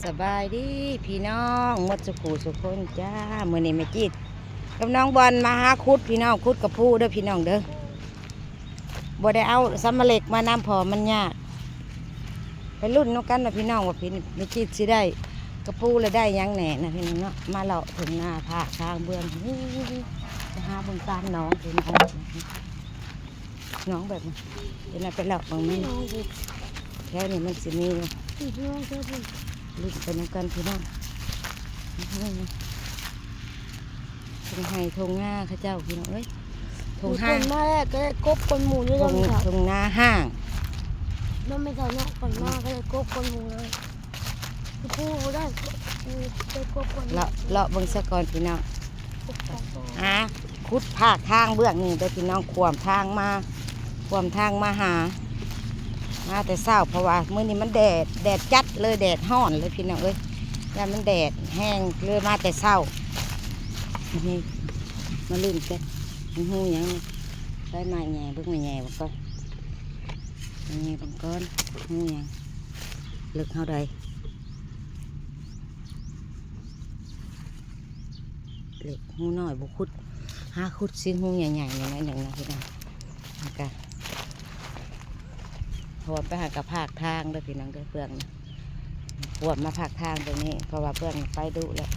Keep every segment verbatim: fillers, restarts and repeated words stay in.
สบายดีพี่น้องหมดสุขูสุคนจ้า มื้อนี้แม่จิตกับน้องบอลมาหาขุดพี่น้อง ขุดกะปูเด้อพี่น้องเด้อ บ่ได้เอาสำมะเหล็กมานำ เพราะมันยาก ไปลุ้นนำกันนะพี่น้อง ว่าพี่แม่จิตสิได้กะปูและได้หยังแหน่นะพี่น้องเนาะ มาเลาะทุ่งนาภาคทางเบื้อง ไปหาเบิ่งตามหนองพี่น้อง หนองแบบนี้ เดี๋ยวนะไปเลาะเบิ่งมัน แถวนี้มันสิมีอยู่ ลุ้นไปนำกันพี่น้อง ทุ่งไร่ทุ่งนาเขาเจ้าพี่น้องเอ้ย ทุ่ง คน ห้าง มาแรกก็ได้กบคนหมู่อยู่ ทุ่ง ลำเขา ทุ่งนาห้าง น้องไม่ใช่เนาะ คนมาก็ได้กบคนหมู่เลย คือผู้ได้ คือได้กบคนหมู่ เลาะเลาะเบิ่งซะก่อนพี่น้อง กบของตัว อ่ะ ขุดภาคทางเบื้องนี้เด้อพี่น้อง ขวมทางมา ขวมทางมาหา มาแต่เช้า เพราะว่ามื้อนี้มันแดด แดดจัดเลย แดดร้อนเลยพี่น้องเอ้ย ย่านมันแดดแฮงเลยมาแต่เช้า นี่ มาลุ้นกัน มันฮู้หยังนี่ ใส่ไม้แหย่เบิ่ง ไม้แหย่บ่ก่อน ไม้แหย่เบิ่งก่อน ฮู้หยัง เลิกเท่าใด เลิกฮู้น้อยบ่ขุด หาขุดซิฮู้ใหญ่ๆนี่หน่อยหนึ่งนะพี่น้อง แล้วก็ ขวมไปหากะภาคทางเด้อพี่น้องเด้อ เพื่อนนะ ขวมมาภาคทางตรงนี้ เพราะว่าเพื่อนไปดุแล้ว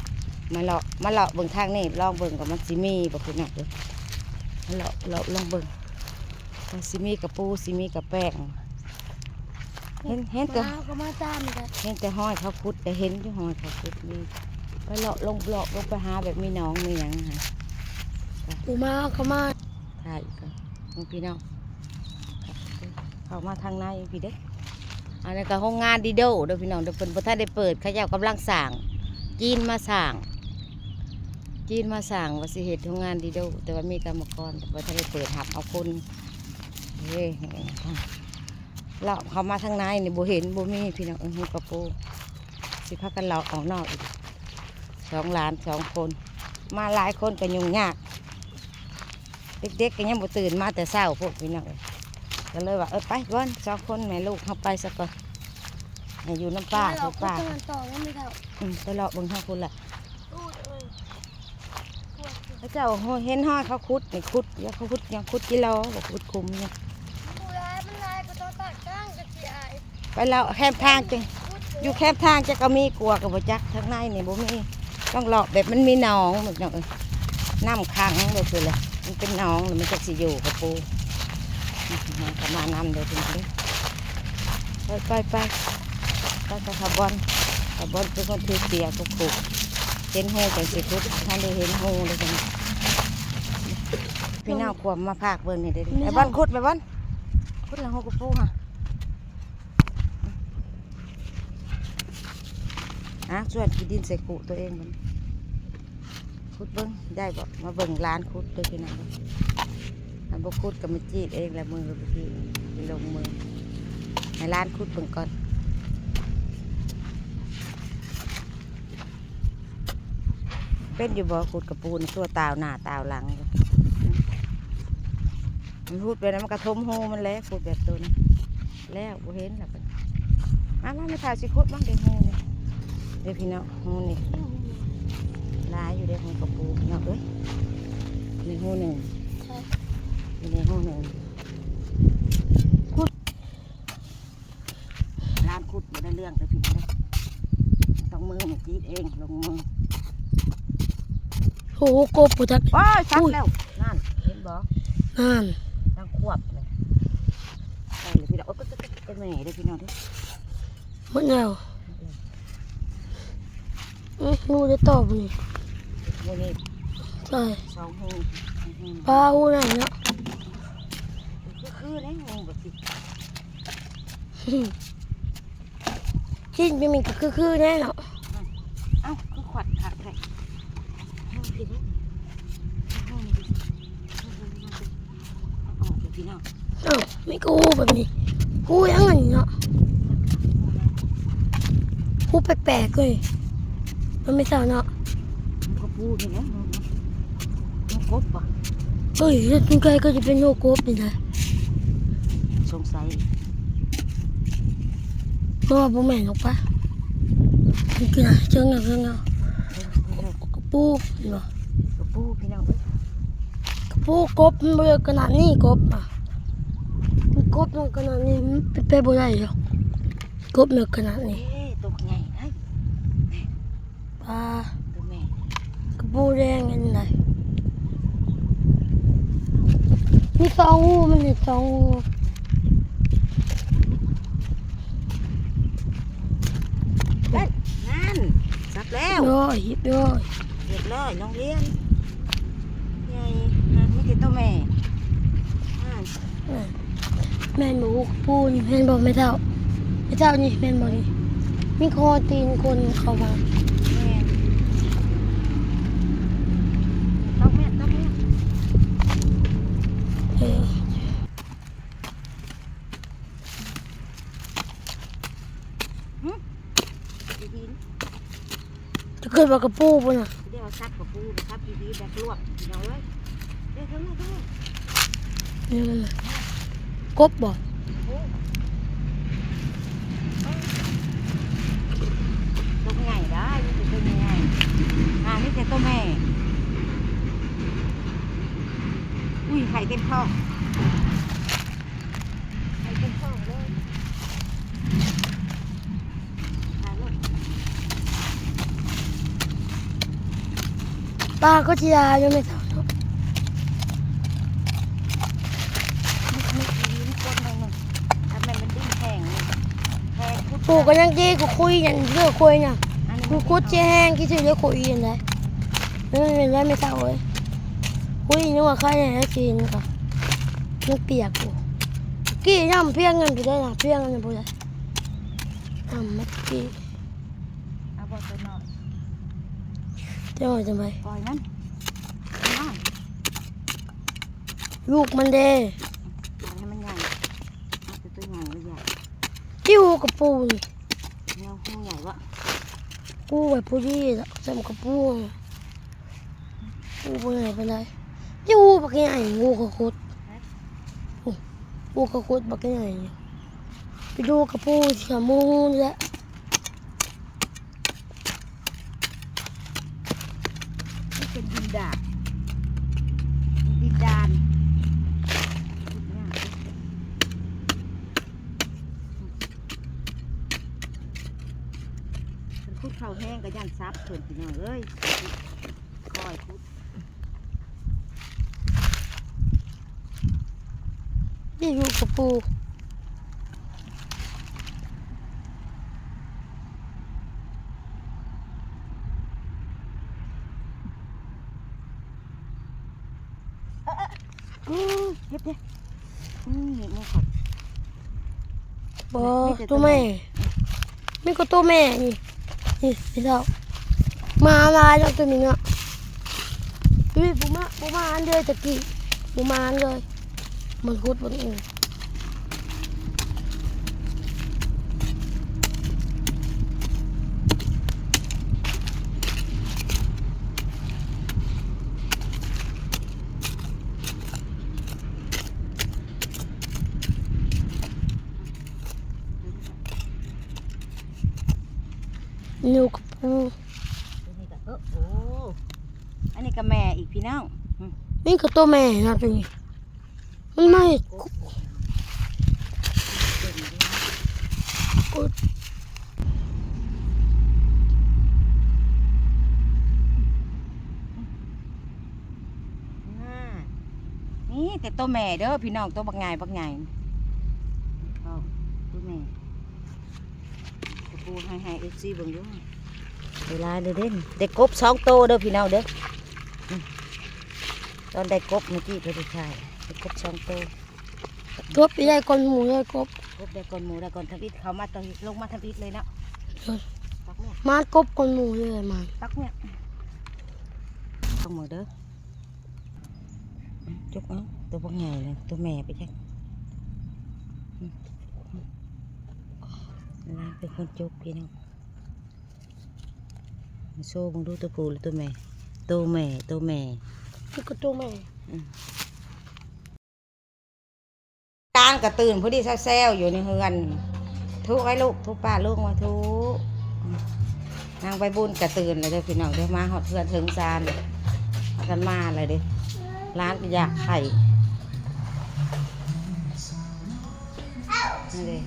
มาเลาะ มาเลาะเบิ่งทางนี้ ลองเบิ่งกับมันสิมีบ่พี่น้องเด้อ มาเลาะ เลาะลองเบิ่ง ว่าสิมีกะปู สิมีกะแป้ง เห็น เห็นแต่ มาก็มาตามกัน เห็นแต่ห้อยเขาขุด แต่เห็นอยู่ห้อยเขาขุดนี่ ไปเลาะลง เลาะลงไปหาแบบมีหนองมีหยังหั่น ปูมาก็มา ถ่ายอีกก่อน พี่น้อง เข้ามาทางในพี่เด้อ อันนี้ก็โรงงานดีโดเด้อพี่น้องเด้อ เพิ่นบ่ทันได้เปิด เขาเจ้ากำลังสร้าง จีนมาสร้าง จีนมาสร้างว่าสิเฮ็ดโรงงานดีโด แต่ว่ามีกรรมกร แต่บ่ทันได้เปิดรับเอาคน เฮ้ย เลาะเข้ามาทางในนี่บ่เห็น บ่มีพี่น้อง เออ ฮู้กะปู สิพากันเลาะออกนอกอีก สองหลานสองคน มาหลายคนก็ยุ่งยาก เด็กๆก็ยังบ่ตื่นมาแต่เช้าพวกพี่น้องเอ้ย ก็เลยว่า เออ ไปก่อน สองคนแม่ลูกเฮาไปซะก่อน ให้อยู่นำป้า ไม่หรอก พวกป้า ก็เดินต่อแล้วไม่เท่า อืม ไปเลาะเบิ่งทางพุ้นละ อู้ เออ เขาเจ้าเห็นห้อยเขาขุดนี่ ขุด แล้วเขาขุดหยัง ขุดจิหล่อบ่ ขุดขุมนี่ ผู้ร้ายมันร้ายก็ต้องตัดก้างกะสิอาย ไปเลาะแคมทางจัง อยู่แคมทางจะก็มี กลัวก็บ่จัก ทางในนี่บ่มี ต้องเลาะแบบมันมีหนองพี่น้องเอ้ย น้ำขังเลยคือเลย มันเป็นหนองแล้วมันจะสิอยู่กะปู มันก็มานำเลยพี่น้องเอ้ย ไป ไป ไป ไปกับขบวน ขบวนคือคนถือเสียกกขุด เห็นฮูจังสิขุด ทันได้เห็นฮูเลยพี่น้อง พี่น้องขวมมาภาคเบิ่งนี่เด้อ แม่บอลขุด แม่บอล ขุดแล้วฮูกะปูค่ะ อ่ะ ชวนขี้ดินใส่คุตัวเองมัน ขุดเบิ่ง ได้บ่ มาเบิ่งหลานขุดเด้อพี่น้อง อันบ่ขุดก็มาจีดเองแหละ มือก็ไปจีด ไปลงมือ ให้หลานขุดเบิ่งก่อน เป็นอยู่บ่ ขุดกะปูนี่ ตัวตาวหน้าตาวหลังอยู่ มันขุดไปแล้วมันกะถมฮูมันแหละ ขุดแบบตัวนี้ แล้วบ่เห็นแล้วก็ มา มา แม่เฒ่าสิขุดบ้างเด้ ฮูนี่ เด้อพี่น้อง ฮูนี่ หลายอยู่เด้ ฮูกะปูพี่น้องเอ้ย นี่ฮูหนึ่ง ใช่ นี่ฮูหนึ่ง ขุด หลานขุดบ่ได้เรื่องเลยพี่น้องเด้อ ต้องมือมาจีดเอง ลงมือ โอ้โห กบบ่จัก โอ้ย ชัก อุ้ย แล้ว นั่น เห็นบ่ นั่น นางขวบเลย ไปเลยพี่น้อง โอ้ย ก็ ก็ ก็ ก็แม่เด้อพี่น้องเด้อ หมดแล้ว อื้อ ฮูได้ต่อบ่นี่ ฮูนี่ ใช่ สองฮู ปลาฮูนั่นเนาะ คือ คือได้ฮูแบบสิ ชิ้นเป็นมันก็คือๆแน่เนาะ เอ้า คือขวัดคักแท้ เอาออกเลยพี่น้อง เอ้า ไม่ก็ฮูแบบนี้ ฮูยังไงเนาะ ฮูแปลกๆเลย มันไม่เศร้าเนาะ มันก็ปูนี่แหละ มันกบปะ เฮ้ย แล้วกินไก่ก็จะเป็นโรคกบนี่นะ สงสัย เพราะว่าบ่แม่นหรอกปะ นี่คือเชิงเงาเชิงเงา กระปูเห็นบ่ กระปูพี่น้องเอ้ย กระปู กบมันบ่เยอะขนาดนี้ กบอ่ะ มันกบมันขนาดนี้มันเป็นไปบ่ได้หรอก กบมันขนาดนี้ เอ้ย ตัวใหญ่นะ ปลา ตัวแม่ กระปูแดงอันใด มีสองหู มันมีสองหู นั่น นั่น สับแล้ว โอ้ย โอ้ย เรียบร้อย น้องเลี้ยง ใหญ่ นั่น มีแต่ตัวแม่ นั่น เออ แม่นบ่ กระปูนี่ แม่นบ่ แม่เฒ่า แม่เฒ่านี่ แม่นบ่นี่ มีคอตีนคนเข้ามา แม่น ตกแม่น ตกแม่น เออ หึ ดีๆ จะเกิดว่ากระปูบ่น่ะ เดี๋ยวเอาซักกระปูไปซักดีๆ แบบลวก พี่น้องเอ้ย เดี๋ยวเดี๋ยวเดี๋ยวเดี๋ยว นี่มันน่ะ กบบ่ โอ้ ตัวใหญ่ได้ มีแต่ตัวใหญ่ๆ อ่า มีแต่ตัวแม่ อุ้ย ไข่เต็มท้อง ไข่เต็มท้องเลย ปลาก็จะยาอยู่ในเสาเนาะ อันนั้นมันดิ้นแห้งนี่ แห้งพุด ปลูกก็ยังดีกว่าคุยอย่างเลือกคุยเนี่ย อันนี้ กูคุดเจ๊แห้งคิดถึงเลือกคุยอย่างไร นั่นเป็นได้ไม่เท่าเว้ย คุยนึกว่าใครเนี่ยจีนก่อน มันเปียกอยู่ กี้ย่ำเพี้ยงเงินไปได้นะ เพี้ยงเงินไปได้ อ่ำเมื่อกี้ เอาบ่ตัวน้อย เจ้าจะไป ปล่อยมัน เอา ลูกมันเด้ ปล่อยให้มันใหญ่ เอาแต่ตัวใหญ่ก็ใหญ่ ที่หูกระปูนี่ แนวหูใหญ่วะ ปูไว้ปูดีละ จำกระปู ปูบ่ใหญ่ปานใด อยู่บักใหญ่ งูกระคุด ฮะ โอ้ งูกระคุดบักใหญ่ ไปดูกระปูที่ขามูนี่แหละ นี่เป็นดินดาน ดินดาน มันคุดเข้าแห้งก็ย่านซับเพิ่นพี่น้องเอ้ย คอยคุด นี่อยู่กระปู เออเออ อืม เก็บเนี่ย นี่ นี่ครับ บ่ มีแต่ตั ตัว วแม่ แม่ มีก็ตัวแม่นี่ นี่พี่น้อง มาลายแล้วตัวนี้เนาะ อุ้ย บ่มา บ่มาอันเดียวตะกี้ บ่มาอันเลย มันคุดมันเอง หนูกับปู ตัวนี้ก็ เออ โอ้ อันนี้ก็แม่อีกพี่น้อง อืม นี่ก็ตัวแม่นะตัวนี้ มันไม่ กบ กบ อ่า นี่แต่ตัวแม่เด้อพี่น้อง ตัวบักใหญ่บักใหญ่ เอา ตัวแม่ กระปูให้ ให้เอฟซีเบิ่งดู เวลาเด้อเด้น ได้กบสองโตเด้อพี่น้องเด้อ อืม ตอนได้กบเมื่อกี้เพิ่นถ่าย ได้กบสองโต กบได้ก่อนหมู่ ได้กบ กบได้ก่อนหมู่ ได้ก่อนทำอิฐ เขามาตอนลงมาทำอิฐเลยเนาะ เออ ตักเนี่ย มากบก่อนหมู่เลยมา ตักเนี่ย ต้องมือเด้อ จุกเอา ตัวพวกใหญ่เลย ตัวแม่ไปจัก อืม หลานเป็นคนจุกพี่น้อง มาโชว์มึงดูตัวผู้หรือตัวแม่ ตัวแม่ ตัวแม่ นี่ก็ตัวแม่ อืม ตางก็ตื่นพอดีแซวๆอยู่ในเฮือน ทุกข์ไว้ลูก ทุกข์ป้าลูกมาทุกข์ นางใบบุญกระตื่นเลยเด้อพี่น้องเด้อ มาฮอดเฮือนเทิงซานเลย พากันมาเลยเด้อ ร้านก็อยากไข่ นี่เด้อ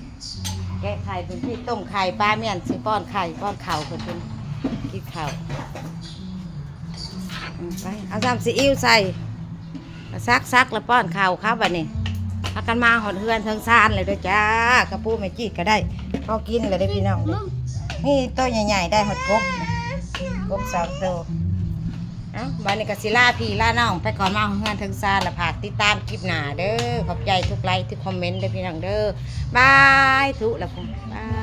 แกะไข่เป็นที่ต้มไข่ ปลาเมี่ยนสิป้อนไข่ ป้อนเข่าเป็นเป็นกินเข่า อืม ไป เอาซ้ำซีอิ๊วใส่ ซักซักแล้วป้อนเข่าครับบัดนี้ พากันมาฮอดเฮือนเทิงซานเลยเด้อจ้า กระปูแม่จีดก็ได้ พอกินเลยเด้อพี่น้องเด้อ นี่ตัวใหญ่ๆ ได้ฮอดกบ กบสองตัว เอ้า บัดนี้ก็สิลาพี่ลาน้องไปก่อน มาฮอดเฮือนเทิงซานแล้ว ฝากติดตามคลิปหน้าเด้อ ขอบใจทุกไลค์ทุกคอมเมนต์เด้อพี่น้องเด้อ บาย ทุกแล้วผม บาย